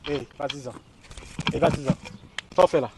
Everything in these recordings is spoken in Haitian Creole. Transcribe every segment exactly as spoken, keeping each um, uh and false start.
Ey, patizan. Ey, patizan. Sa w fè la?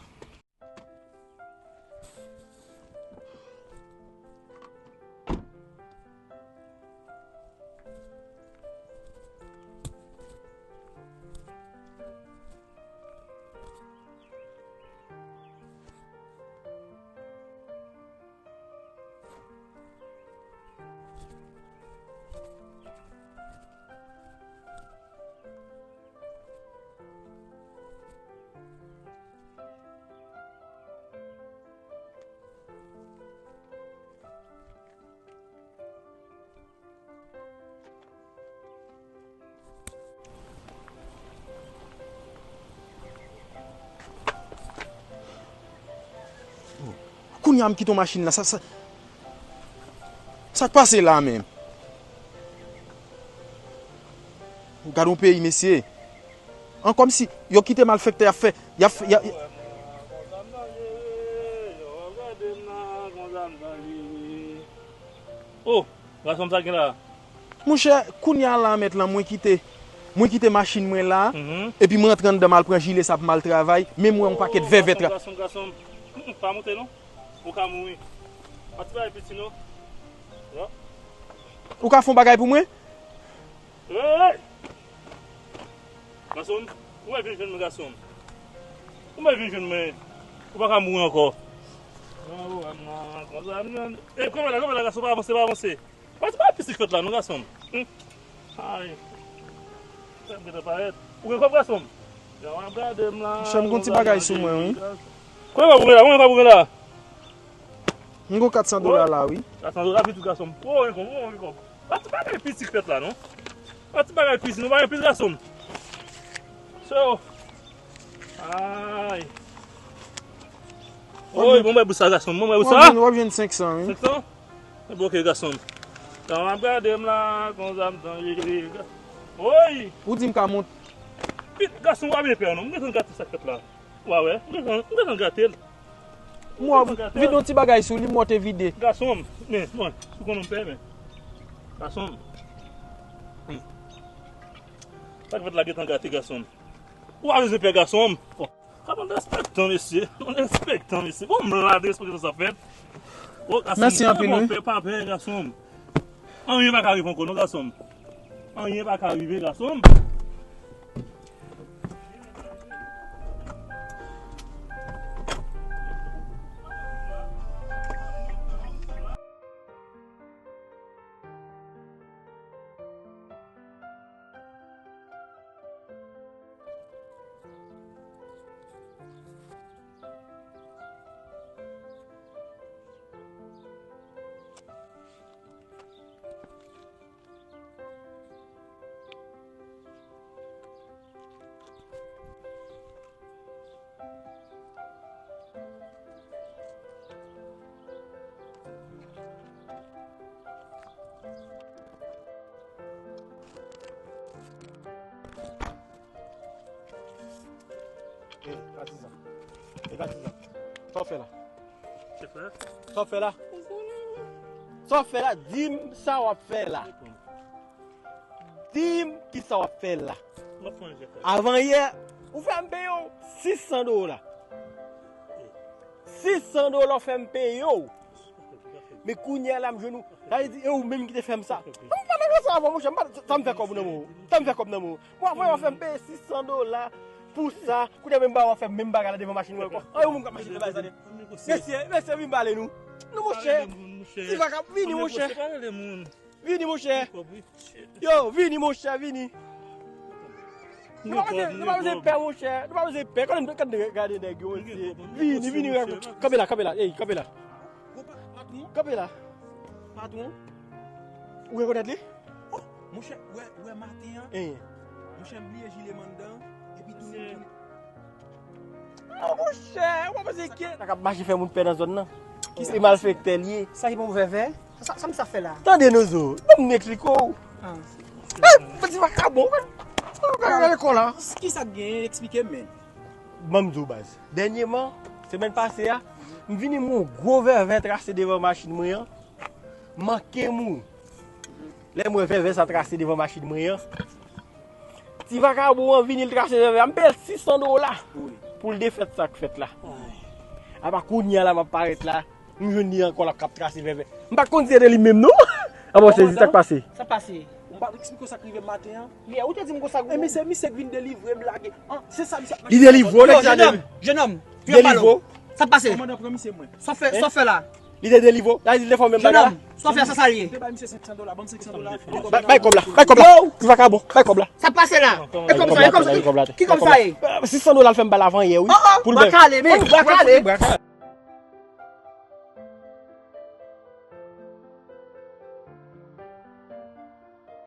Kounye a m kite yon machin la, sa, sa, sa k pase la menm? Gade yon peyi, mesye. An kòmsi yo kite malfektè y ap fè, y ap fè, y ap... Oh, gason, sa gen la? Monchè, kounye a la, mèt lan, mwen kite, mwen kite machin mwen la, epi mwen antre anndan, m al pran jile sa pou m al travay, men mwen yon pakèt vèvèt. Gason, gason, gason. Mm, mm, pa moute non. Ou ka mouri. Pa ti bagay piti non. Yo. Ou ka fè yon bagay pou mwen? Hey! Gason, ou mèt vin jwenn mwen, gason. Ou mèt vin jwenn mwen. Ou pa ka mouri ankò. E, kanpe la, kanpe la, gason, pa avanse, pa avanse. Pa ti bagay piti k fèt la non, gason. Hmm. Ay. Sa m gentan parèt. Ou gen kòb, gason? Jan w ap gade m la. Monchè, m gon ti bagay sou mwen, wi. Konbyen kòb ou gen la? Konbyen kòb ou gen la? M gon kat san dola la, wi. Kat san dola, pi tou, gason. Ou gen kòb, ou gen kòb. Pa ti bagay piti k fèt la non. Pa ti bagay piti, nou pa gen plis, gason. So. Ay. Oy, bon, mwen bousa, gason. Bon, mwen bousa. W ap jwenn, w ap jwenn senk san, wi. Senk san? Bon, ok, gason. Jan w ap gade m la, konsa m tande. Oy! Ou di m ka mont. Pit, gason, w ap byen pè non. M gentan gate sa k fèt la. Wa wè, m gentan, m gentan gate l. M wè w vide yon ti bagay sou li, m wè w te vide. Gason m, men, mwen, si w konnen m pè, men. Gason m. Hmm. Sa k fèt la gentan gate, gason m. Ou pa bezwen pè, gason m. Bon. Sa pa derespektan, mesye. Pa derespektan, mesye. Bon, m la derespektan sa fèt. Oh, gason m, mèsi anpil, wi. Pa pè, pa pè, gason m. Anyen pa ka rive ankò, non, gason m. Anyen pa ka rive, gason m. E, patizan. E, patizan. Sa w fè la? Chèf la? Sa w fè la? Sa w fè la? Di m sa w ap fè la. Di m kisa w ap fè la. M ap fè yon jèt la. Avan yè, ou fè m peye w sis san dola. Sis san dola w fè m peye w. Men kounye a la m jwenn ou. Sa vle di, e ou menm ki te fè m sa. M pa nan sa avan, monchè, m pa, sa m fè kòb nan men w. Sa m fè kòb nan men w. Bon, avan yè w fè m peye sis san dola pou sa. Kounye a menm bagay w ap fè menm bagay la devan machin mwen ankò. An, yon moun k ap mache nan bagay sa. Mesye, mesye, vin pale nou. Non, monchè. Ti vakabon, vini, monchè. Vini, monchè. Yo, vini, monchè, vini. Nou pa bezwen, nou pa bezwen pè, monchè. Nou pa bezwen pè. Kòm nou gade nèg yo, mesye. Vini, vini, kanpe la, kanpe la. Ey, kanpe la. Kanpe la. Patwon. Ou rekonèt li? Oh, monchè, wè, wè maten an. Monchè, m bliye jile m anndan. Epi tounen. Non, monchè, ou pa panse ke nèg k ap mache fè moun pè nan zòn nan? Ki se malfektè l ye? Sa ki bon vèvè? Sa, sa m sa fè la? Tande non zo, ban m eksplike w. Ah. Eh, ti vakabon, gade kò la. Ki sa k genyen? Eksplike m, men. Ban m di w baz. Dènyèman, semèn pase a, m vin m yon gwo vèvè trase devan machin mwen an. Manke m ou. Lè m wè vèvè sa trase devan machin mwen an, Ti vakabon an vini, l trase vèvè a, m peye l sis san dola pou l defèt sa k fèt la. Apa kounye a la m ap parèt la, m jwenn li ankò la k ap trase vèvè. M pa konn si se te li menm non. Apa w sezi, sa k pase? Sa pase. Ou pa eksplike w sa k rive m maten an? Yè, ou te di m konsa. E misye, misye k vin delivre m lage. An, se sa misye ap mache. Li delivre w, nèg sa. Jenòm, jenòm, delivre w. Sa pase? Kòmandan pran misye mwen. Sa fè, sa fè la? Li te delivre w. La, li te fòme m bagay la. Jenòm, sa fè sa, sa l ye? Te bay misye senk san dola, ban m senk san dola. Bay, bay kòb la, bay kòb la. Ti vakabon, bay kòb la. Sa pase la? E kòb sa, e kòb sa. Ki kòb sa ye? Sis san dola l fè m bay la avan yè, wi. Oh, oh, pou l bèv. Bwa kale, men, bwa kale.